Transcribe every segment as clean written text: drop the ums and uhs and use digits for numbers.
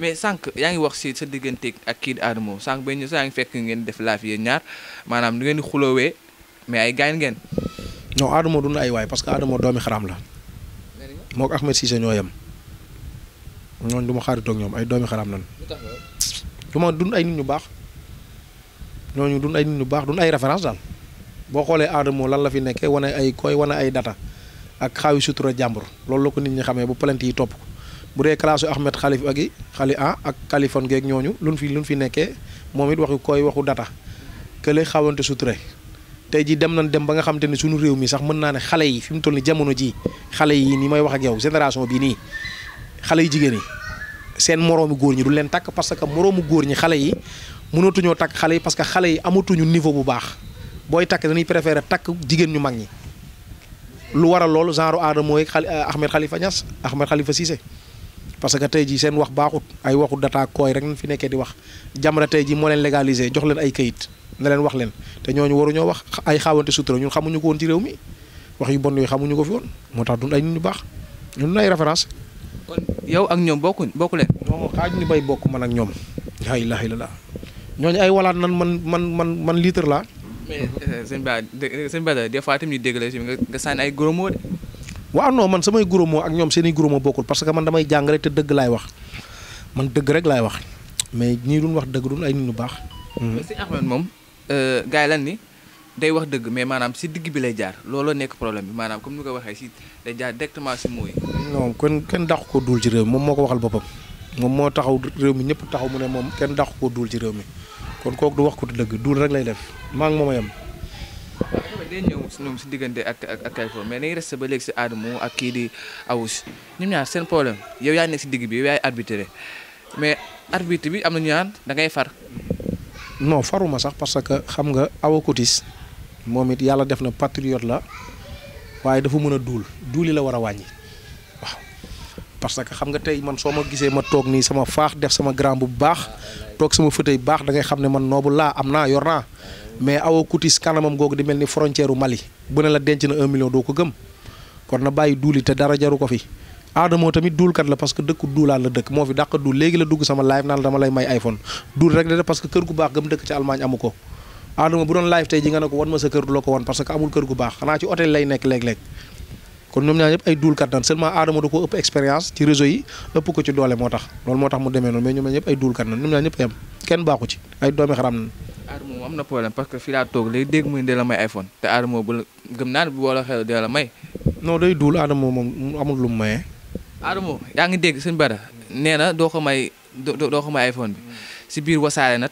mais sànq yaa ngi wax si sa digganteeg ak kii di Adamo sànq ba ñu saa ngi fekk ngeen def live yéen ñaar maanaam du ngeen di xuloowee mais ay gaañ ngeen. non Adamo dund ay waay parce que Adamo doomi xaraam la moo ko Ahmed Cissé ñoo yem ñooñu du ma xaaritoog ñoom ay doomi xaraam lan du ma dund ay nit ñu baax ñooñu dund ay nit ñu baax dund ay référence daal boo xoolee Adamo lan la fi nekkee wane ay koy wane ay data ak xaawi sutura jàmbur loolu la ko nit ñi xamee bu plainte yi topp ko bu dee classe Ahmed Khalifa ak yi ak Kaliphone geeg ñooñu luñ fi nekkee moom it waxu koy waxu data kële xawante sutura tey jii dem nañ dem ba nga xam te ne suñu réew mi sax mën naa ne xale yi fi mu toll ni jamono ji xale yi ni may wax ak yow génération bii nii xale yu jigéen yi seen moroomu góor ñi du leen takk parce que moroomu góor ñi xale yi mënatuñoo takk xale yi parce que xale yi amatuñu niveau bu baax booy takk dañuy préférer takk jigéen ñu mag ñi lu waral loolu genre Adamo ak Ahmed Khalifa Niass Ahmed Khalifa Cissé parce que tey jii seen wax baaxut ay waxu data kooy rek nañ fi nekkee di wax Jamra tey jii moo leen légalisé jox leen ay kayit na leen wax leen te ñooñu waruñoo wax ay xaawante sutura ñun xamuñu ko woon ci réew mi wax yu bon yooyu xamuñu ko fi woon moo tax dun ay nit ñu baax ñun ay référence. kon yow ak ñoom bokku leen. non xaaj ñu bay bokk man ak ñoom. la ilaha illallah ñooñu ay walaat nan man litre laa. mais sëñ Ba des fois tamit ñu dégg la si nga sànni ay gros mots de. waaw non man samay gros mots ak ñoom seen i gros mots bokkul parce que man damay jàng rek te dëgg laay wax man dëgg rek laay wax mais ñii duñ wax dëgg duñ ay nit ñu baax. mais sëñ Ahmed moom gars yi lan ni day wax dëgg mais maanaam si digg bi lay jaar looloo nekk problème bi maanaam comme ni ko waxee si day jaar directement si mooy. non kenn dàqu ko duul ci réew mi moom moo ko waxal boppam moom moo taxaw réew mi ñëpp taxaw mu ne moom kenn dàqu ko duul ci réew mi kon kooku du wax ko dëgg duul rek lay def maa ngi moom a yem. waaw day ñëw ñoom si diggante ak Kaliphone mais dañuy resté ba léegi si Adamo ak kii di Awoush ñoom ñaar seen problème yow yaa nekk si digg bi yow yaay arbitré mais arbitre bi am na ñu naan da ngay far. non faruma sax parce que xam nga Awa Coutis moom it yàlla def na patriote la waaye dafa mën a duuli la war a wàññi waaw parce que xam nga tey man soo ma gisee ma toog nii sama faax def sama grand bu baax toog sama fauteuil baax da ngay xam ne man noobu laa am naa yor naa mais Awa Coutis kanamam googu di mel ni frontière u Mali bu ne la denc na 1 million doo ko gëm kon na bàyyi duuli te dara jaru ko fi Adamo tamit duulkat la parce que dëkku duulaat la dëkk moo fi dàq duul léegi la dugg sama live naan dama lay may iPhone duul rek la parce que kër gu baax gëm dëkk ci Allemagne amu ko Adamo bu doon live tey ji nga ne ko wan ma sa kër du la ko wan parce que amul kër gu baax xanaa ci hôtel lay nekk léeg-léeg kon ñoom ñaar ñëpp ay duulkat nan seulement Adamo da ko ëpp expérience ci réseau yi ëpp ko ci doole moo tax loolu moo tax mu demee noonu mais ñoom ñëpp ay duulkat nan ñoom ñaar ñëpp yem kenn baaxu ci ay doomi xaram nan Adamo am na problème parce que fii laa toog léegi dégg mu ne dee la may iPhone te Adamo bu gëm naa ne bu wala xel dee la may. non day duul Adamo moom amul lu mu mayee. Adamo yaa ngi dégg sëñ Bada nee na doo ko may iPhone bi si biir Wassare nag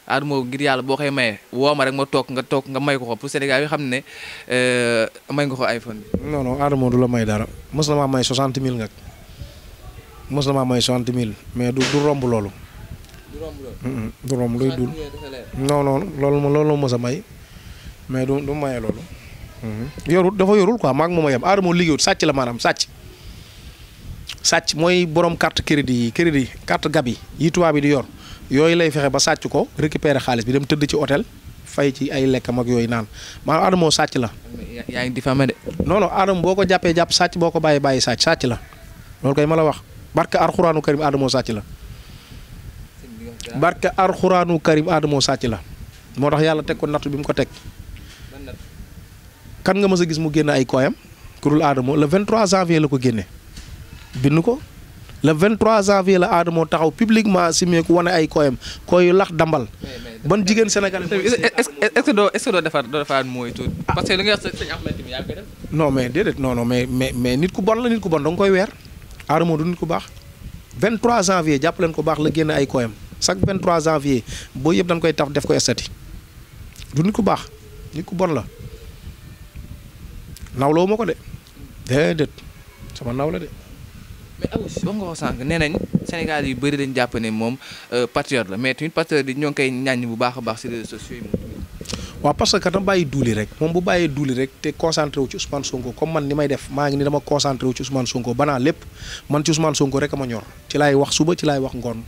Adamo ngir yàlla boo koy mayee woo ma rek ma toog nga may ko pour Sénégal yi xam ne may nga ko iPhone bi. non non Adamo du la may dara mos na maa may 60 000 nga mos na maa may 60 000 mais du romb loolu. du romb luy dul non loolu mos a may mais du maye loolu. dafa yorul quoi maag moom a yem Adamo liggéeyut sàcc la maanaam sàcc mooy borom carte crédit carte gab yi tubaab bi di yor yooyu lay fexe ba sàcc ko récupérer xaalis bi dem tëdd ci hôtel fay ci ay lekkam ak yooyu naan maanaam Adamo sàcc la. yaa ngi diffamé de. non Adamo boo ko jàppee jàpp sàcc boo ko bàyyi sàcc la loolu kay ma la wax barke Alxuraanu Karim Adamo sàcc la. barke Alxuraanu Karim Adamo sàcc la moo tax yàlla teg ko nattu bi mu ko teg. kan nga mës a gis mu génne ay kooyam ku dul Adamo le 23 janvier la ko génne. bind ko le 23 janvier la Adamo taxaw publiquement simee ku wane ay kooyam kooyu lax dambal. ban jigéen sénégalais. est-ce que doo defar mooy tuuti. parce que li nga wax sëñ Ahmed tamit yaa ngi koy def. non mais déedéet non mais nit ku bon la nit ku bon da nga koy weer. Adamo du nit ku baax 23 janvier jàpp leen ko baax la génne ay kooyam chaque 23 janvier boo yëpp dañ koy taf def ko estati du nit ku baax nit ku bon la nawloo ma ko de déedéet sama naw la de. mais Awoush wax nga ko sànq nee nañ Sénégal yu bëri dañ jàpp ne moom patriote la mais tamit patriote yi ñoo ngi koy ñàññ bu baax a baax si réseaux sociaux yi moom. waaw parce que dama bàyyi duuli rek moom bu bàyyee duuli rek te concentré wu ci Ousmane Sonko comme man ni may def maa ngi ni dama concentré wu ci Ousmane Sonko banaa lépp man ci Ousmane Sonko rek a ma ñor ci laay wax suba ci laay wax ngoon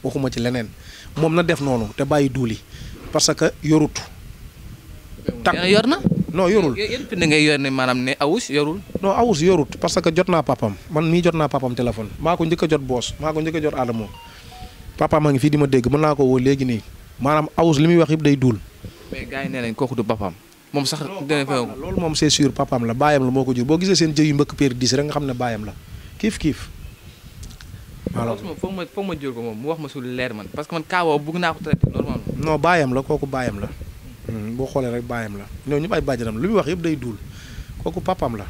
waxuma ci leneen moom na def noonu te bàyyi duuli parce que yorut. yor na. non yorul yéen fi ngay yor ne maanaam ne Awoush yorul. non Awoush yorut parce que jot naa papam man mii jot naa papam téléphone maa ko njëkk a jot boos maa ko njëkk a jot Adamo papaam a ngi fii di ma dégg mën naa ko woo léegi nii maanaam awus li muy wax yëpp day duul. mais gars yi nee nañ kooku du papaam moom sax. dina fa loolu moom c'est sûr papaam la baayam la moo ko jur boo gisee seen jëy yu mbëkk péer diis rek nga xam ne baayam la kiif. alors foog ma jël ko moom mu wax ma su leer man parce que man kaawoo bëgg naa ko traité normalement. non baayam la kooku baayam la. boo xoolee rek baayam la ñooñu ñëpp ay bàjjanam li muy wax yëpp day duul kooku papaam la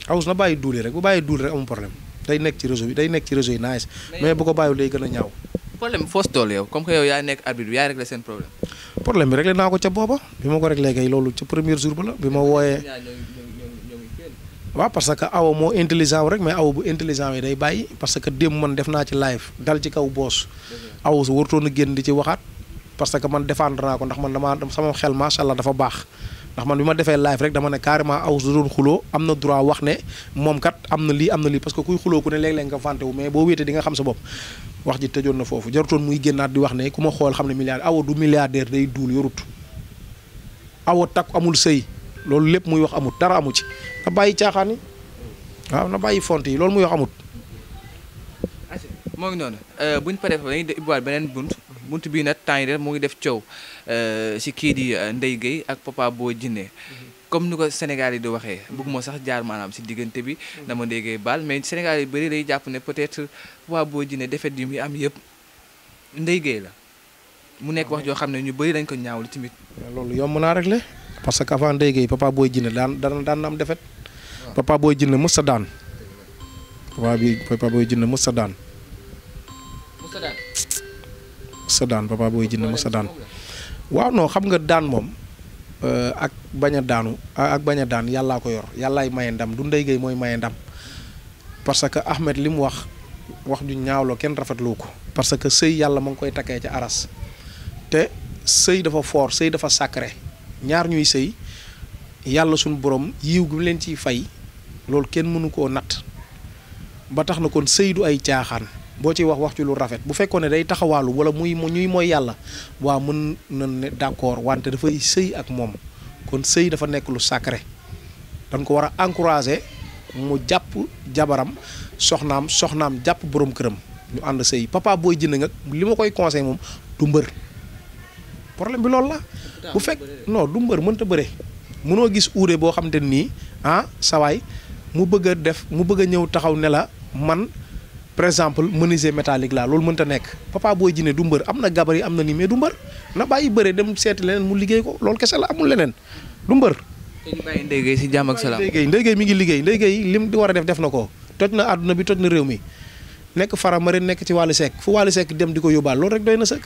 awus na bàyyi duul yi rek bu bàyyi duul rek amul problème day nekk ci réseau bi day nekk ci réseau yi nice mais bu ko bàyyiwul day gën a ñaaw. problème foo si toll yow comme que yow yaa nekk arbitre bi yaa réglé seen problème. problème bi réglé naa ko ca booba bi ma ko réglé kay loolu ca premier jour ba la bi ma wooyee. waaw parce que awa moo intelligent wu rek mais awa bu intelligent yi day bàyyi parce que démb man def naa ci live dal ci kaw boos awa su warutoon a génn di ci waxaat parce que man défendre naa ko ndax man damaa sama xel macha allah dafa baax ndax man bi ma defee live rek dama ne carrément awa su doon xuloo am na droit wax ne moom kat am na lii parce que kuy xuloo ku ne léeg-léeg nga fànte wu mais boo wéetee di nga xam sa bopp wax ji tëjoon na foofu jarutoon muy génnaat di wax ne ku ma xool xam ne milliardaire awa du milliardaire day duul yorut awa takk amul sëy loolu lépp muy wax amut dara amu ci na bàyyi caaxaan yi waaw na bàyyi font yi loolu muy wax amut. moo ngi noonu bu ñu paree dañuy ibbaat beneen bunt bii nag temps yi rek mu ngi def coow si kii di Ndeye Gueye ak Papa Boy Djiné comme ni ko Sénégal yi di waxee bëgguma sax jaar maanaam si diggante bi dama Ndeye Gueye baal mais Sénégal yi bëri day jàpp ne peut-être Papa Boy Djiné defet yu muy am yëpp Ndeye Gueye la mu nekk wax joo xam ne ñu bëri dañ ko ñaawlu tamit. loolu yomb naa régler parce que avant Ndeye Gueye Papa Boy Djiné daan na am defet Papa Boy Djiné mës sa daan Papa Boy Djiné mës sa daan. Papa Boy Djiné mës sa daan waaw non xam nga daan moom ak bañ a daan yàllaa ko yor yàllaay maye ndam du Ndeye Gueye mooy maye ndam parce que Ahmed li mu wax ju ñaawloo kenn rafetlu ko parce que sëy yàlla ma ngi koy takkee ca aras te sëy dafa fort sëy dafa sacré ñaar ñuy sëy yàlla suñu borom yiw gi mu leen ciy fay loolu kenn mënu koo natt ba tax na kon sëy du ay caaxaan boo ciy wax ci lu rafet bu fekkoon ne day taxawaalu wala ñuy mooy yàlla waa mën na ne d'accord wante dafay sëy ak moom kon sëy dafa nekk lu sacré dañ ko war a encourager mu jàpp jabaram soxnaam jàpp borom këram ñu ànd sëy Papa Boy Djiné nga li ma koy conseil moom du mbër problème bi loolu la bu fekk non du mbër mënta bëre mënoo gis uude boo xam te nii sawaay mu bëgg a ñëw taxaw ne la man par exemple menuisier métallique laa loolu mënta nekk Papa Boy Djiné du mbër am na gabarit am na nii mais du mbër na bàyyi bëre dem seeti leneen mu liggéey ko loolu kese la amul leneen du mbër. te ñu bàyyi Ndeye Gueye si jàmm ak salaam. Ndeye Gueye mi ngi liggéey Ndeye Gueye lim di war a def na ko toj na àdduna bi toj na réew mi nekk Faramaren nekk ci Wally Seck fu Wally Seck dem di ko yóbbaal loolu rek doy na sëkk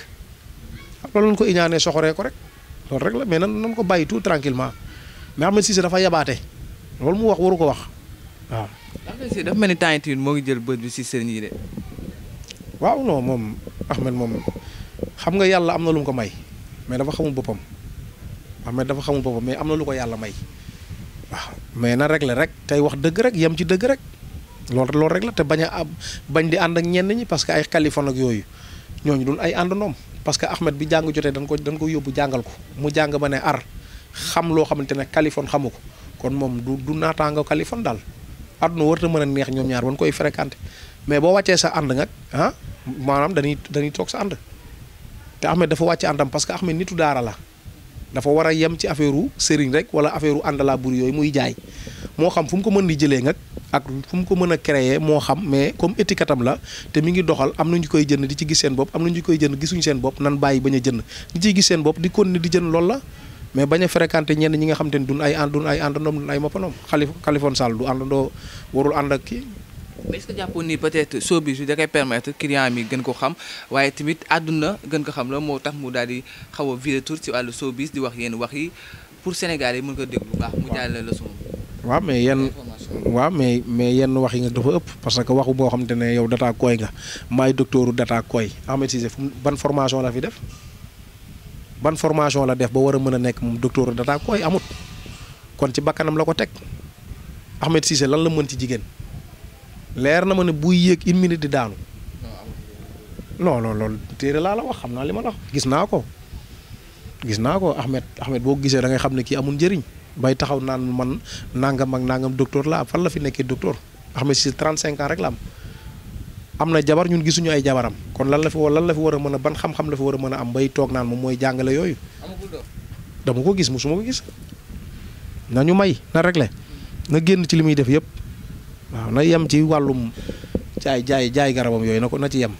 loolu lañ ko iñaanee soxoree ko rek loolu rek la mais nan ko bàyyi tout tranquillement mais Ahmed Cissé dafa yabaate loolu mu wax waru ko wax waaw. dafa mel ni temps yii moo ngi jël bët bi si sëriñ yi de. waaw non moom Ahmed moom xam nga yàlla am na lu mu ko may mais dafa xamul boppam Ahmed dafa xamul boppam mais am na lu ko yàlla may waaw mais na régler rek tey wax dëgg rek yem ci dëgg rek loolu rek la te bañ di ànd ak ñenn ñi parce que ay Kaliphone ak yooyu ñooñu dun ay àndandoom parce que Ahmed bi jàng jotee dañ ko yóbbu jàngal ko mu jàng ba ne xam loo xamante ne Kaliphone xamu ko kon moom du naataango Kaliphone daal. àdduna warta mën a neex ñoom ñaar wan koy fréquenté mais boo wàccee sa ànd nga maanaam dañuy toog sa ànd te Ahmed dafa wàcce àndam parce que Ahmed nitu daara la dafa war a yem ci affaire u sëriñ rek wala affaire u ànd laa buri yooyu muy jaay moo xam fu mu ko mën di jëlee nag ak fu mu ko mën a créer moo xam mais comme étiquette am la te mi ngi doxal am na ñu koy jënd di ci gis seen bopp am na ñu koy jënd gisuñu seen bopp nan bàyyi bañ a jënd ñi ciy gis seen bopp di continuer di jënd loolu la mais bañ a fréquenté ñenn ñi nga xam te ne duñ ay àndandoom duñ ay moppanoom Kaliphone Sall du àndandoo warul ànd ak kii. mais est-ce que jàppoon ni peut-être showbiz bi da koy permettre client mi gën ko xam waaye tamit àdduna gën ko xam la moo tax mu daal di xaw a virer tour ci wàllu showbiz di wax yenn wax yi pour Sénégal yi mën ko déglu bu baax mu jàllale leçon. waaw mais yenn wax yi nga dafa ëpp parce que waxu boo xam te ne yow data koy nga maay docteuru data koy Ahmed Cissé ban formation la fi def. ban formation la def ba war a mën a nekk moom docteur data koy amut kon ci bakkanam la ko teg Ahmed Cissé lan la mën ci jigéen leer na ma ne buy yéeg une minute di daanu non loolu téere laa la wax xam naa li ma la wax gis naa ko Ahmed boo gisee da ngay xam ne kii amul njëriñ bay taxaw naan man nangam ak nangam docteur laa fan la fi nekkee docteur Ahmed Cissé 35 ans rek la am am na jabar ñun gisuñu ay jabaram kon lan la fi war a mën a ban xam-xam la fi war a mën a am bay toog naan moom mooy jàngale yooyu. dama ko gis musuma ko gis. nañu may na réglé na génn ci li muy def yëpp waaw na yem ci wàllum jaay garabam yooyu na ci yem.